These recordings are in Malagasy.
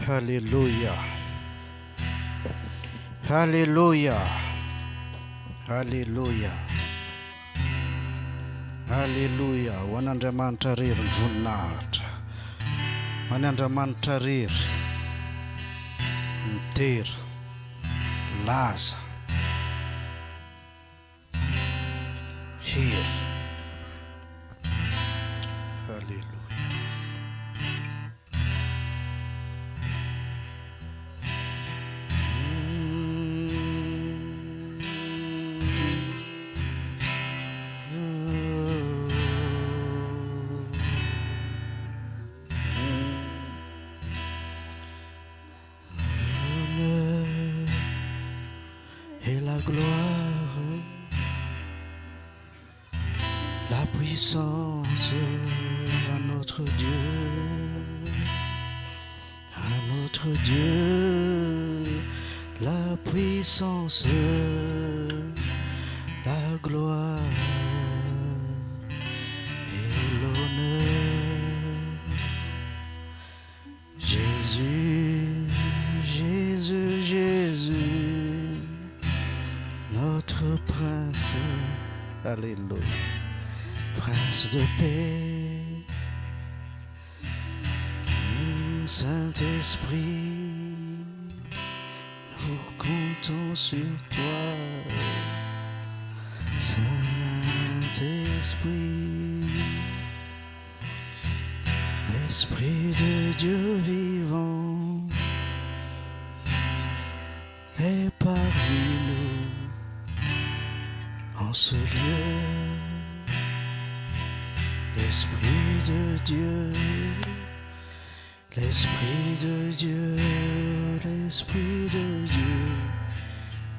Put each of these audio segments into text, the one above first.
Haleloia. Haleloia. Haleloia. Haleloia. Ho an'Andriamanitra rery ny voninahitra. Ho an'Andriamanitra rery ny dera, laza. Hery. Haleloia. L'honneur et la gloire, la puissance à notre Dieu, à notre Dieu, la puissance, la gloire et l'honneur. Jésus, Jésus, Jésus, notre Prince, Alléluia, Prince de paix, Saint-Esprit, nous comptons sur toi, Saint-Esprit. Esprit de Dieu vivant est parmi nous en ce lieu. L'Esprit de Dieu, l'Esprit de Dieu, l'Esprit de Dieu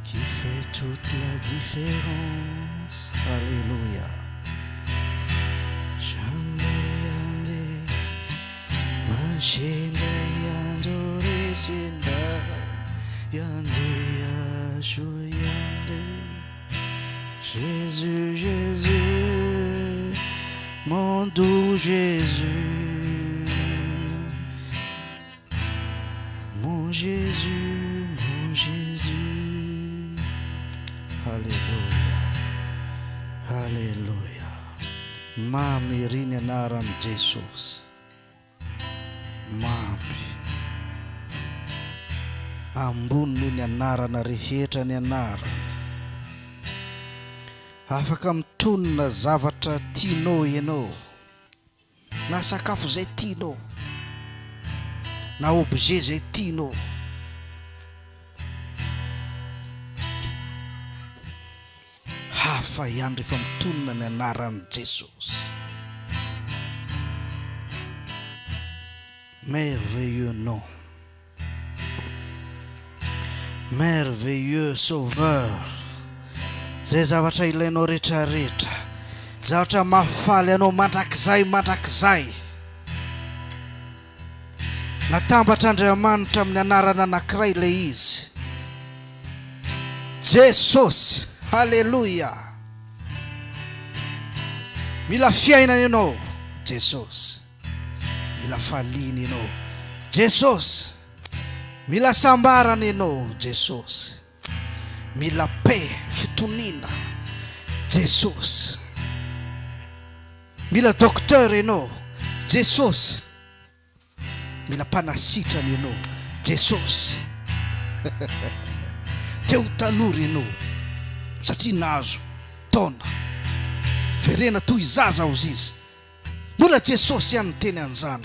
qui fait toute la différence. Alléluia. Jésus, Jésus, mon doux Jésus, mon Jésus, mon Jésus. Alléluia, Alléluia. Mamy ery ny anaran'i Jesosy. Mamy. Ambony noho ny anarana rehetra ny anarany. Afaka mitonona zavatra tianao ianao. Na sakafo izay tianao. Na objet izay tianao. Hafa ihany rehefa mitonona ny anaran'i Jesosy. Merveilleux nom. Merveilleux sauveur. Izay zavatra ilainao rehetrarehetra. Zavatra mahafaly anao mandrakizay mandrakizay. Natambatr'Andriamanitra amin'ny anarana anankiray ilay izy. Jesosy! Haleloia! Mila fiainana ianao, Jesosy. Mila faliana ianao, Jesosy. Mila sambarana ianao, Jesosy. Mila paix, fitoniana, Jesosy. Mila docteur ianao, Jesosy. Mila mpanasitrana ianao, Jesosy. Te ho tanora ianao satria nahazo taona. Verena toy zaza hozy izy. Mbola Jesosy ihany niteny an'izany.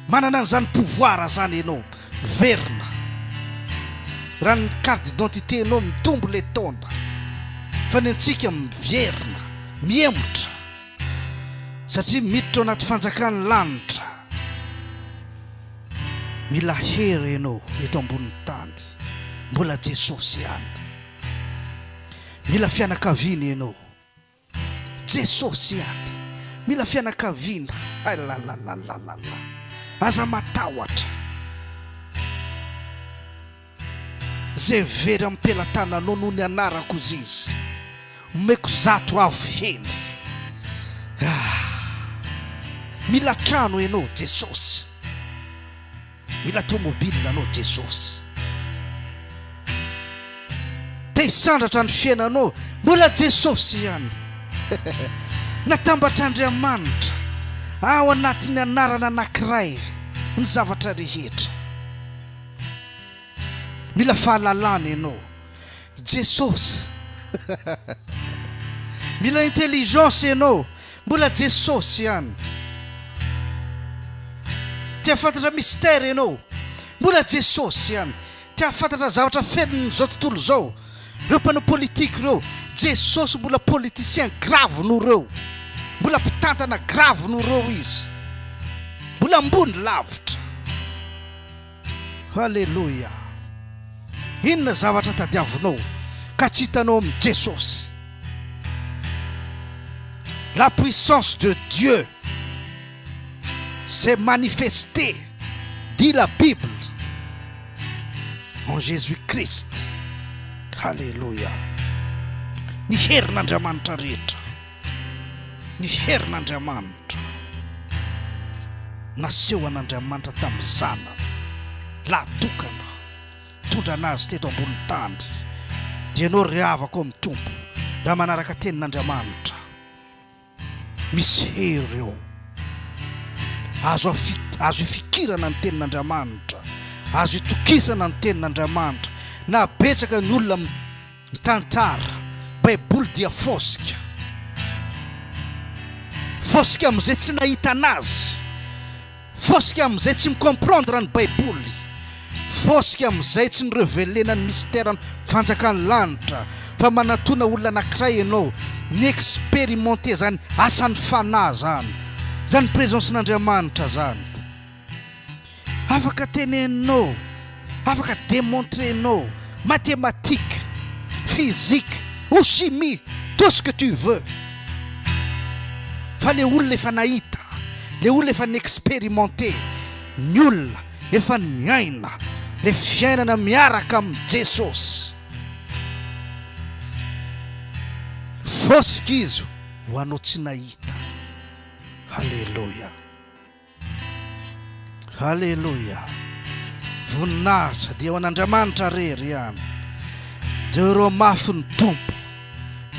Manana an'izany pouvoir zany ianao. Miverina. Raha ny carte d'identité nao mitombo le taona. Fa ny antsika miverina, mihemotra. Satria miditra ao anaty fanjakan'ny lanitra. Mila hery ianao eto ambonin'ny tany. Mbola Jesosy ihany. Mila fianakaviana ianao. Jesosy ihany. Mila fianakaviana. Alalalalala. Aza matahotra. Zay very am-pelatananao noho ny anarako izy. Omeko zato avo heny. Ah. Mila trano ianao Jesosy. Mila tomobile anao Jesosy. Te hisandratra ny fiainanao, mbola Jesosy ihany. Natambatr'Andriamanitra ao anatin'ny anarana anankiray ny zavatra rehetra. Mila fahalalana ianao. Jesosy. Mila intelligence ianao. Mbola Jesosy ihany. Te hahafantatra mystère ianao. Mbola Jesosy ihany. Te hahafantatra zavatra fenon'izao tontolo izao. Ireo mpanao politique ireo. Jesosy mbola politicien grave noho ireo. Mbola mpitantana grave noho ireo izy. Mbola ambony lavitra. Haleloia! Inona zavatra tadiavinao ka tsy hitanao amin'i Jesosy? La puissance de Dieu s'est manifestée, dit la Bible, en Jésus Christ. Haleloia! Ny herin'Andriamanitra rehetra. Ny herin'Andriamanitra. Naseho an'Andriamanitra tamin'ny Zanany lahy tokana nitondra an'Azy teto ambony tany. Dia ianao ry havako amin'ny Tompo, raha manaraka tenin'Andriamanitra, misy hery eo. Azo azo ifikirana ny tenin'Andriamanitra, azo itokisana ny tenin'Andriamanitra. Na betsaka ny olona Ny tantara baiboly dia fosika. Fosika amin'izay tsy nahita anazy. Fosika amin'izay tsy mi-comprendre ny baiboly. Fosika amin'izay tsy ni-reveler-na ny mystère-n'ny fanjakan'ny lanitra. Fa manatona olona anankiray ianao, ni-experimenter izany asan'ny fanahy izany. Izany présence-n'Andriamanitra izany. Afaka teneninao, afaka demontrer-nao, mathématique, physique ou chimie, tout ce que tu veux. Fa le olona efa nahita, le olona efa ni-experimenter, ny olona efa niaina le fiainana miaraka amin'i Jesosy. Fosika izy ho anao tsy nahita. Haleloia. Aleloia! Voninahitra dia ho an'Andriamanitra rery ihany. Derao mafy ny Tompo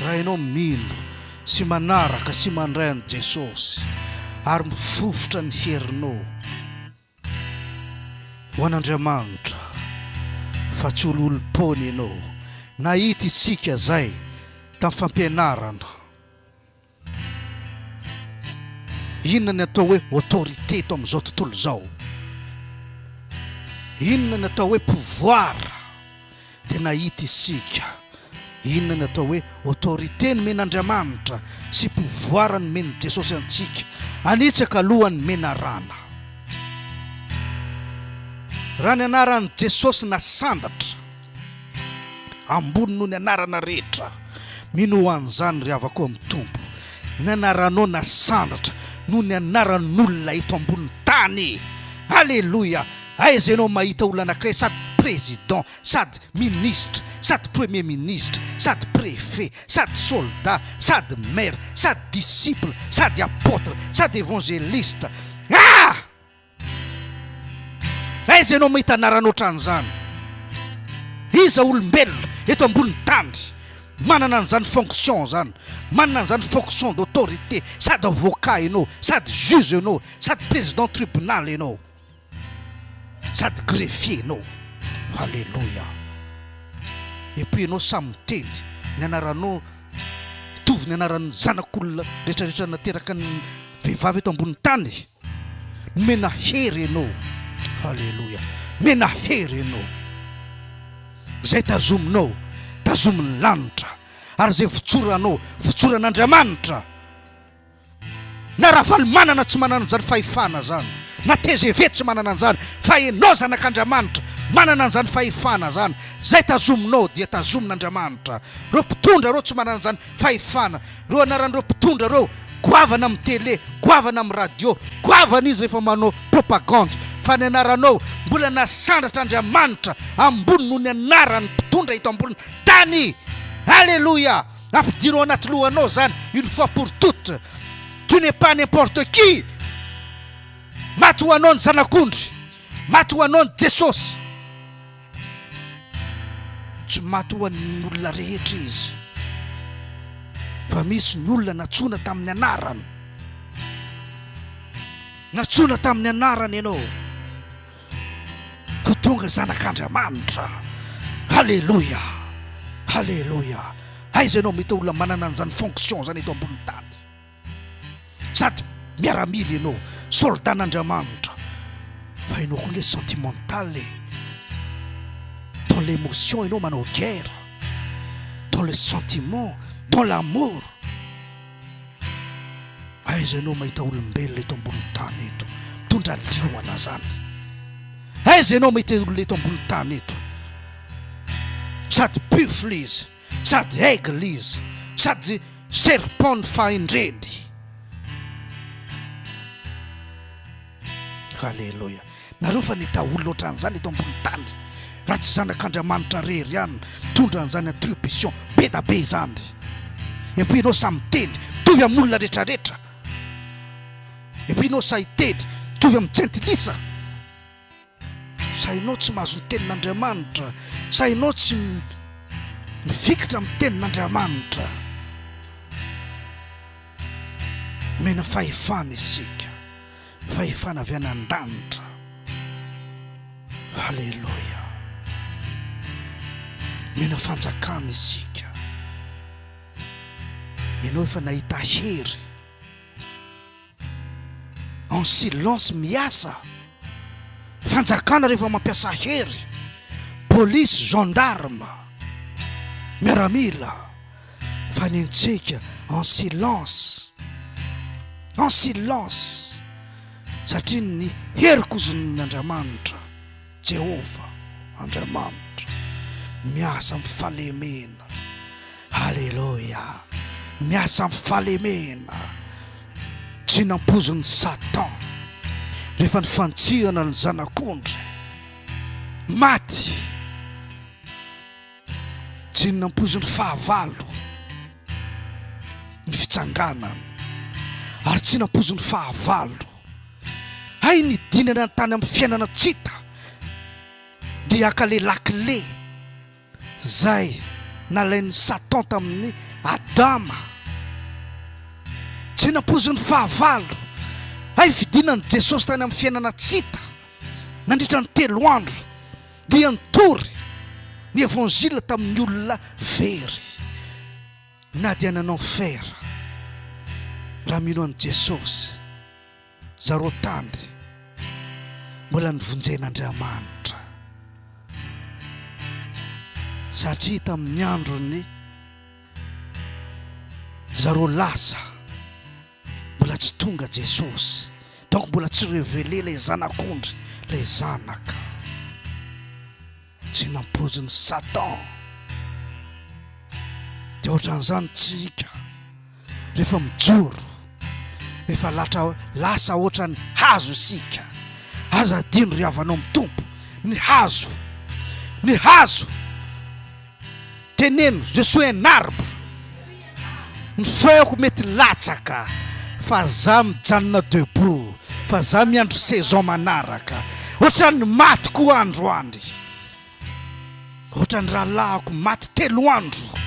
raha ianao mino sy manaraka sy mandray an'i Jesosy ary mifofotra ny herinao ho an'Andriamanitra fa tsy ololom-poana ianao. Nahita isika izay tamin'ny fampianarana. Inona ny atao hoe autorité eto amin'izao tontolo izao? Inona ny atao hoe pouvoir? Dia nahita isika inona ny atao hoe autorité nomen'Andriamanitra sy pouvoir nomen'i Jesosy antsika hanitsaka alohan'ny menarana. Raha ny anaran'i Jesosy nasandatra ambony noho ny anarana rehetra. Minoa an'izany ry havako amin'ny Tompo. Ny anaranao nasandratra noho ny anaran'olona eto ambonin'ny tany. Aleloia! Aiza ianao mahita olona anankiray sady président, sady ministre, sady premier ministre, sady préfet, sady soldat, sady maire, sady disciple, sady apôtre, sady évangéliste. Ah! Aiza ianao mahita anarana ohatran'izany? Iza olombelona eto ambony tany manana an'izany fonction zany, manana an'izany fonction d'autorité, sady avocat ianao, sady juge ianao, sady président tribunal ianao, sady greffier ianao. Alléluia. Et puis ianao samy miteny ny anaranao mitovy ny anaran'ny zanak'olona rehetrarehetra nateraka ny vehivavy eto ambony tany. Nomena hery ianao. Haleloia. Nomena hery ianao. Izay tazominao, tazomin'ny lanitra. Ary izay votsoranao, votsoran'Andriamanitra. Na Ravalomanana tsy manana an'izany fahefana izany, na tgv tsy manana an'izany, fa ianao zanak'Andriamanitra manana an'izany fahefana izany. Izay tazominao dia tazomin'Andriamanitra. Ireo mpitondra ireo tsy manana an'izany fahefana. Ireo anaran'ireo mpitondra ireo, goavana amin'ny télé, goavana amin'ny radio, goavana izy rehefa manao propagande, fa ny anaranao mbola nasandratra Andriamanitra ambony noho ny anaran'ny mpitondra eto ambony tany! Alléluia! Ampidiro ao anaty lohanao zany une fois pour toutes! Tu n'es pas n'importe qui! Maty ho anao ny zanak'ondry! Maty ho anao ny Jesosy. Tsy maty ho an'ny olona rehetra izy. Fa misy ny olona natsoina tamin'ny anarany. Natsoina tamin'ny anarany ianao. Ho tonga zanak'Andriamanitra. Haleloia! Haleloia! Aiza ianao mahita olona manana an'izany fonction izany eto ambonin'ny tany? Sady miaramila ianao, soldat-n'Andriamanitra. Fa ianao koa nge sentimental e. Dans l'émotion ianao manao guerre. Dans le sentiment, dans l'amour. Aiza ianao mahita olombelona eto ambony tany eto mitondra liona zany? Aiza ianao mahita olona eto ambony tany eto sady buffle izy, sady aigle izy, sady serpent ny fahendreny? Haleloia. Nareo fa nita olona ohatran'izany eto ambony tany. Raha tsy zanak'Andriamanitra rery ihany mitondra an'izany attribution be da be izany. Et puis ianao sahy miteny mitovy amin'ny olona rehetra rehetra. Et puis ianao sahy hiteny mitovy amin'ny jentilisa. Sahinao tsy mahazo ny tenin'Andriamanitra. Sahinao tsy mifikitra amin'ny tenin'Andriamanitra. Omena fahefana isika. Fahefana avy any an-danitra. Haleloia. Mena fanjakana isika. Ianao efa nahita hery. En silence miasa. Fanjakana rehefa mampiasa hery. Police, gendarme, miaramila. Fa ny antsika en silence, en silence, satria ny heriko Andriamanitra, Jehovah Andriamanitra, miasa amin'ny fahalemena. Aleloia! Miasa amin'ny fahalemena. Tsy nampoizin'i Satan rehefa nifantsihana ny zanak'ondry. Maty. Tsy nampoizin'ny fahavalo ny fitsanganana, ary tsy nampoizin'ny fahavalo hay nidinana tany amin'ny fiainana tsy hita, dia haka le lakile izay nalain'i Satan tamin'i Adama. Tsy nampoizin'ny fahavalo hay fidinan'i Jesosy tany amin'ny fiainana tsy hita nandritra ny telo andro. Dia nitory ny Evanjila tamin'ny olona very na dia any an'enfer. Raha mino an'i Jesosy zareo tany mbola novonjen'Andriamanitra satria tamin'ny androny zareo lasa Mbola tsy tonga Jesosy. Donc mbola tsy reveler ilay zanak'ondry, ilay zanaka. Tsy nampoizin'i Satan. Dia ohatran'izany tsika. Rehefa mijoro, rehefa latra lasa ohatran'ny hazo isika. Aza adino ry havanao amin'ny Tompo, ny hazo. Ny hazo. Teneno, je suis un arbre. Ny feoko mety latsaka fa za mijanona debout fa za miandry saison manaraka. Ohatran'ny maty koa androany. Ohatran'ny rahalahiko maty telo andro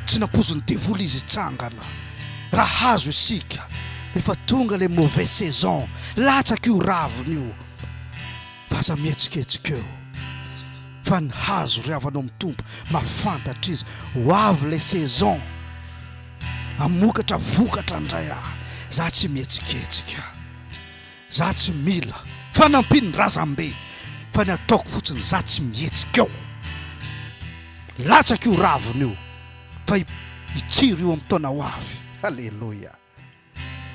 tsy nampoizin'ny devoly izy hitsangana. Raha hazo isika rehefa tonga le mauvais saison latsaka io ravina io fa aza mihetsiketsika eo. Fa ny hazo ry havanao amin'ny Tompo mafantatra izy ho avy ilay saison hamokatra vokatra indray aho. Za tsy mihetsiketsika, za tsy mila fanampian'ny razambe fa ny ataoko fotsiny za tsy mihetsika eo. Latsaka io ravina io fa hitsiry io amin'ny taona ho avy. Aleloia.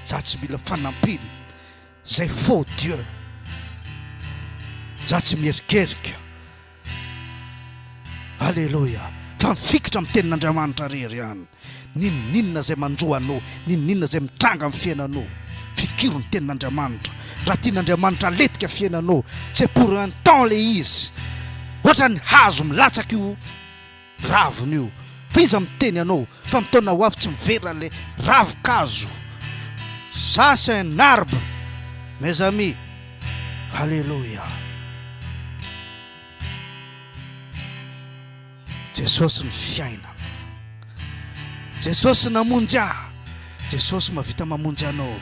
Za tsy mila fanampiana zay faux Dieu. Za tsy mierikerika. Aleloia. Fa mifikitra amin'ny tenin'Andriamanitra rery ihany. N'inon'inona izay manjo anao, n'inon'inona izay mitranga amin'ny fiainanao, fikiro ny tenin'Andriamanitra. Raha tian'Andriamanitra aletika fiainanao, c'est pour un temps le izy. Ohatran'ny hazo milatsaka io Ravina io. Fa iza miteny anao fa amin'ny taona ho avy tsy miverina le ravin-kazo. Ça c'est un arbre mes amis. Alléluia. Jesosy ny fiainana. Jesosy namonjy ahy. Jesosy mahavita mamonjy anao.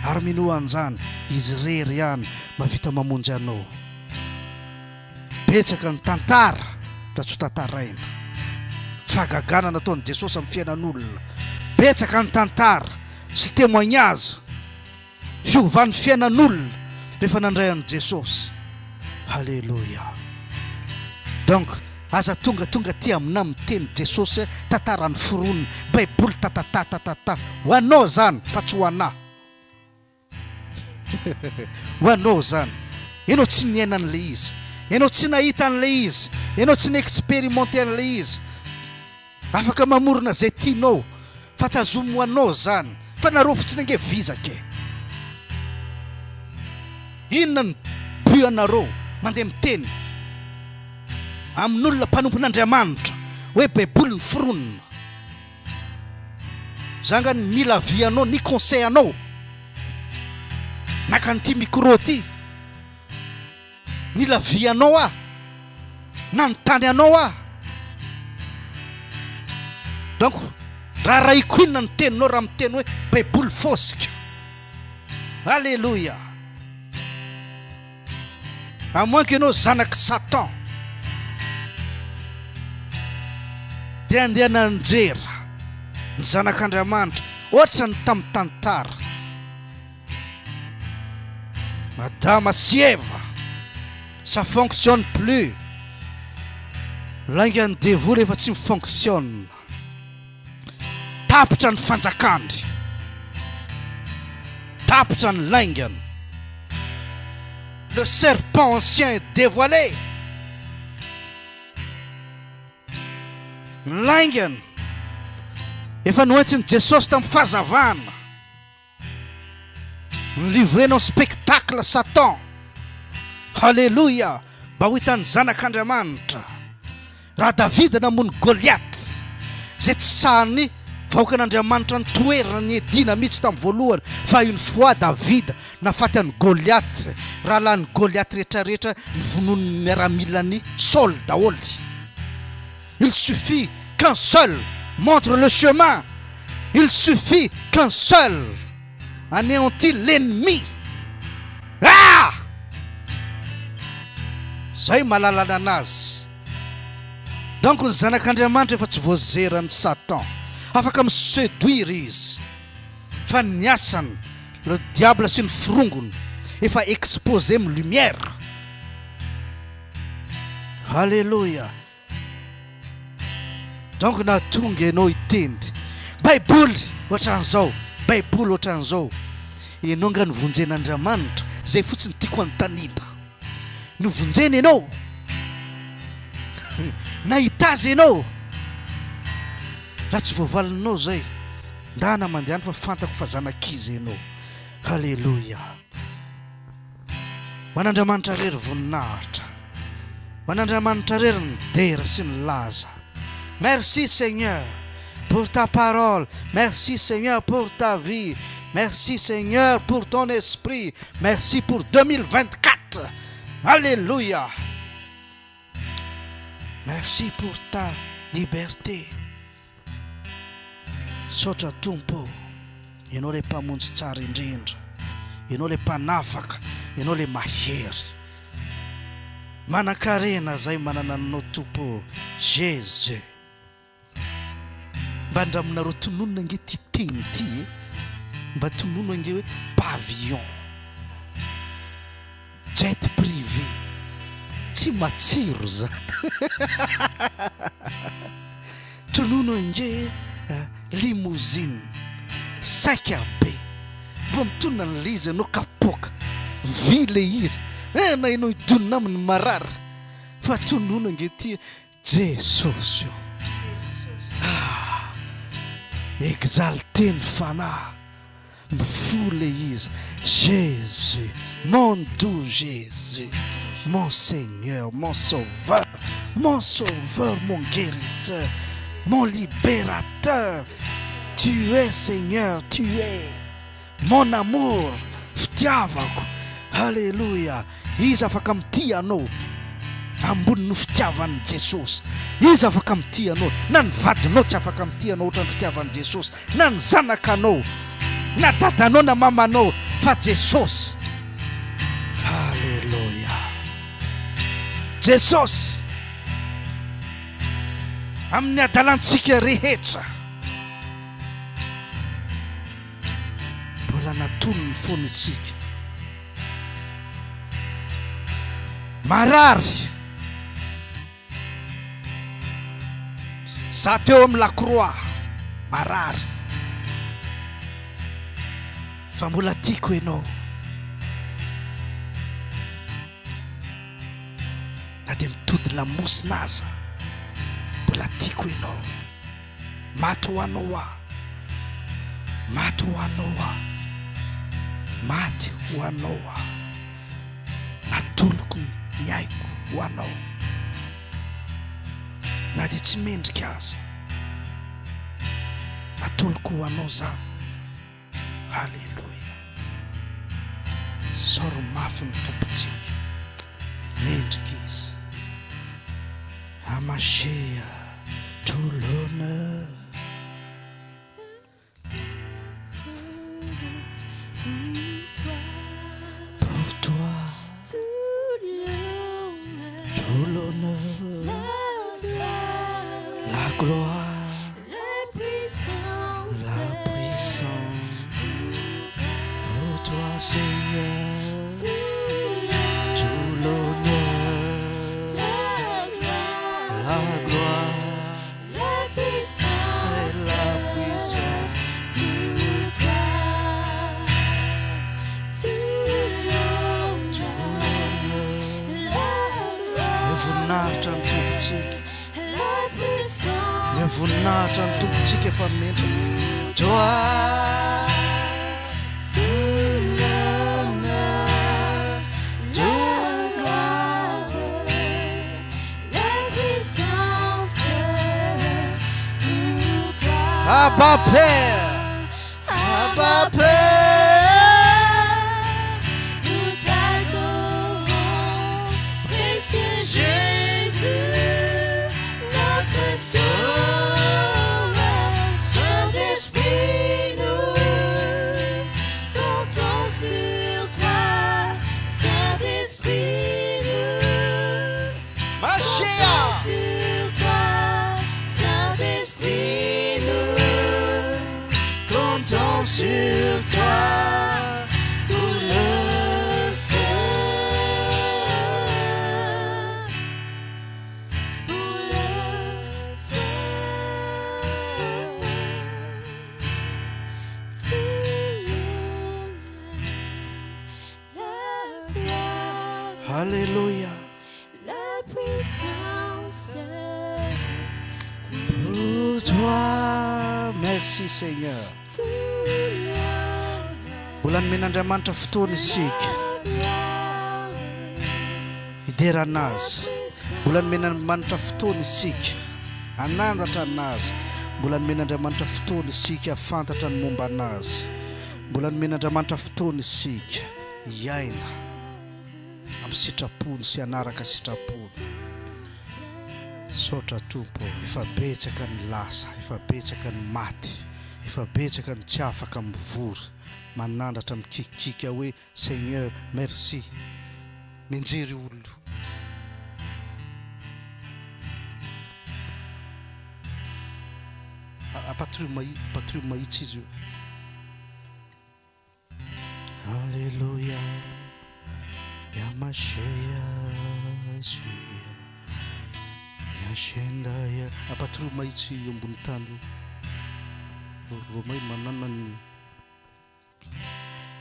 Ary minoa an'izany, Izy irery ihany mahavita mamonjy anao. Betsaka ny tantara raha tsy ho tantaraina. Fahagagana nataon'i Jesosy amin'ny fiainan'olona. Betsaka ny tantara sy témoignage. Fiovan'ny fiainan'olona rehefa nandray an'i Jesosy. Haleloia. Donc aza tongatonga aty aminà miteny Jesosy tantara noforonina, baiboly tatata tatata. Ho anao zany fa tsy ho anà. Ho anao zany. Ianao tsy niaina an'ilay izy. Ianao tsy nahita an'ilay izy. Ianao tsy ni-experimenter an'ilay izy. Afaka mamorona izay tianao fa tazomy ho anao zany fa nareo fotsiny ange vizaka e! Inona ny but anareo mandeha miteny amin'olona mpanompon'Andriamanitra hoe baiboly ny foronina? Za nga nila avis anao ni conseil anao naka an'ity micro ty. Nila vie anao aho, nanontany anao aho. Donc raharahiko inona ny teninao raha miteny hoe baiboly fosika. Alléluia. À moins que ianao zanak'i Satan. Dia andeha nanjera ny zanak'Andriamanitra ohatra ny tamin'ny tantara. Adama sy Eva, ça fonctionne plus. Laingan'ny devoly efa tsy mi-fonctionne. Tapitra ny fanjakany. Tapitra ny laingany. Le serpent ancien est dévoilé. Ny laingany efa noentin'i Jesosy tamin'ny fahazavana. Ni-livrer-nao spectacle Satan. Haleloia! Mba ho hitan'ny zanak'Andriamanitra. Raha Davida namono Goliath, izay tsy sahan'ny vahoakan'Andriamanitra nitoerana niadiana mihitsy tamin'ny voalohany, fa une fois Davida nafaty an'i Goliath, rahalahin'i Goliath rehetrarehetra novonoin'ny miaramilan'i Saoly daholo. Il suffit qu'un seul montre le chemin, il suffit qu'un seul anéantit l'ennemi. Ah! Zay malalana anazy. Donc ny zanak'Andriamanitra efa tsy voazeran'i Satan. Afaka mi-seduire izy. Fa ny asany, le diable sy ny forongony, efa exposé amin'ny lumière. Alléluia. Donc nahatonga ianao hiteny baiboly ohatran'izao, baiboly ohatran'izao. Ianao nga novonjen'Andriamanitra, zay fotsiny tiako anontaniana. Novonjena ianao? Nahita azy ianao? Raha tsy voavalinao zay, ndana mandehana fa fantako fa zanak'iza ianao. Haleloia. Ho an'Andriamanitra irery voninahitra. Ho an'Andriamanitra irery ny dera sy ny laza. Merci Seigneur pour ta parole, merci Seigneur pour ta vie, merci Seigneur pour ton esprit, merci pour 2024. Alléluia. Merci pour ta liberté. Misaotra Tompo ô, Ianao ilay Mpamonjy tsara indrindra, Ianao ilay Mpanafaka, Ianao ilay Mahery. Manankarena zay manana Anao Tompo ô, Jésus. Mba andramonareo tononina ange ty teny ty e, mba tonono ange hoe pavillon. Jet privé. Tsy matsiro zany. Tonono ange limousine. Saika be. Vao mitonona an'ilay izy ianao kapoaka. Vy ilay izy. Eh na ianao hidonina aminy marary. Fa tonono ange ty Jesosy ô. Ah. Exalté ny fanahy. Mifoha le izy Jésus mon doux Jésus mon Seigneur mon sauveur mon sauveur mon guérisseur mon libérateur tu es Seigneur tu es mon amour fitiavako Alléluia iza afaka mitia anao. Ambony no fitiavan'i Jesosy. Iza afaka mitia anao? Na ny vadinao tsy afaka mitia anao ohatran'ny fitiavan'i Jesosy, na ny zanakanao, na dadanao na mamanao, fa Jesosy. Aleloia. Jesosy amin'ny adalantsika rehetra. Mbola natolony foana isika. Marary. Za teo amin'ny la croix. Marary. Fa mbola tiako ianao. Na dia mitody lamosina aza, mbola tiako ianao. Maty ho anao aho. Maty ho anao aho. Maty ho anao aho. Natoloko ny aiko ho anao. Na dia tsy mendrika aza. Natoloko ho anao izany. Aleloia. Isaory mafy ny Tompontsika. Mendrika Izy. Amashia tout l'honneur. Pour toi tout l'honneur, la gloire. La puissance pour toi Seigneur tout l'honneur la gloire c'est la puissance tout l'honneur Ny voninahitra ny Tompontsika. Ny voninahitra ny Tompontsika efa mendrika. Toi, tout l'honneur, toute gloire, la puissance pour toi. Abba Père, Abba Père, Nous t'adorons, précieux Jésus, notre Sauveur, Saint-Esprit, nous comptons sur toi, Saint-Esprit, nous Mashiach. comptons sur toi, Saint-Esprit, nous comptons sur toi pour le feu, pour le feu. Tout la gloire, Alléluia. la puissance Pour toi, merci Seigneur. tout l'honneur, Mbola nomen'Andriamanitra fotoana isika la gloire, hiderana azy. Mbola nomen'Andriamanitra fotoana isika hanandratra anazy. Mbola nomen'Andriamanitra fotoana isika hahafantatra ny momba anazy. Mbola nomen'Andriamanitra fotoana isika hiaina amin'ny sitrapony sy hanaraka sitrapony. Misaotra Tompo ô, efa betsaka ny lasa, efa betsaka ny maty, efa betsaka ny tsy afaka mivory, manandratra mikikiaka hoe Seigneur merci, mianjery io olona io. Ampatorio mahitsy, ampatorio mahitsy izy io. Aleloia Yamashia Yashendaya Ampatorio mahitsy eo ambony tany io. Vao vao may manana ny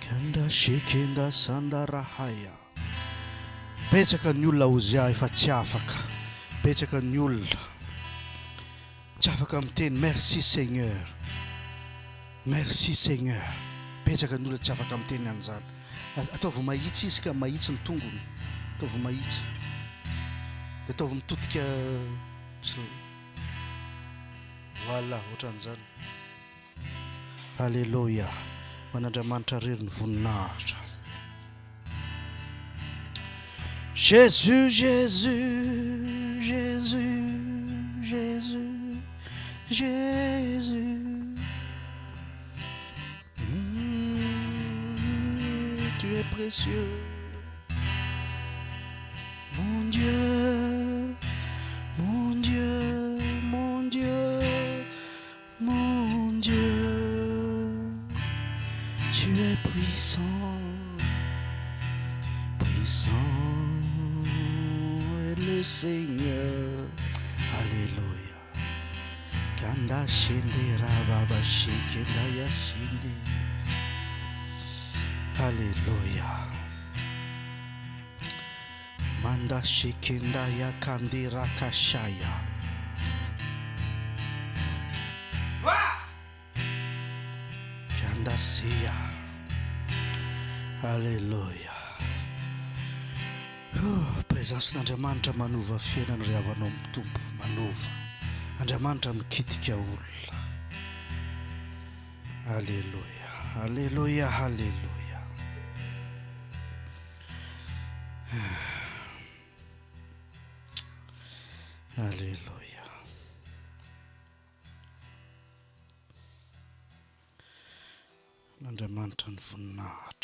Kenda shikenda sandarahaya Betsaka ny olona Ozia efa tsy afaka. Betsaka ny olona tsy afaka miteny merci Seigneur. Merci Seigneur. Betsaka ny olona tsy afaka miteny an'izany. Ataovy mahitsy izy ka mahitsy ny tongony. Ataovy mahitsy. Dia ataovy mitodika Voilà, ohatran'izany. Aleloia! Ho an'Andriamanitra irery ny voninahitra. Jésus, Jésus, Jésus, Jésus, Jésus. Mmh, tu es précieux, mon Dieu, mon Dieu, mon Dieu, mon Dieu. Tu es puissant, puissant est le Seigneur. Alléluia. Kanda shende rababa shekenda yashinde. Alléluia. Manda shekenda yakandi rakashaya. Kanda siya. Alléluia. Présence n'Andriamanitra manova fiainana ry havanao amin'ny Tompo, manova. Andriamanitra mikitika olona. Alléluia. Alléluia, alléluia. Alléluia. Andriamanitra ny voninahitra.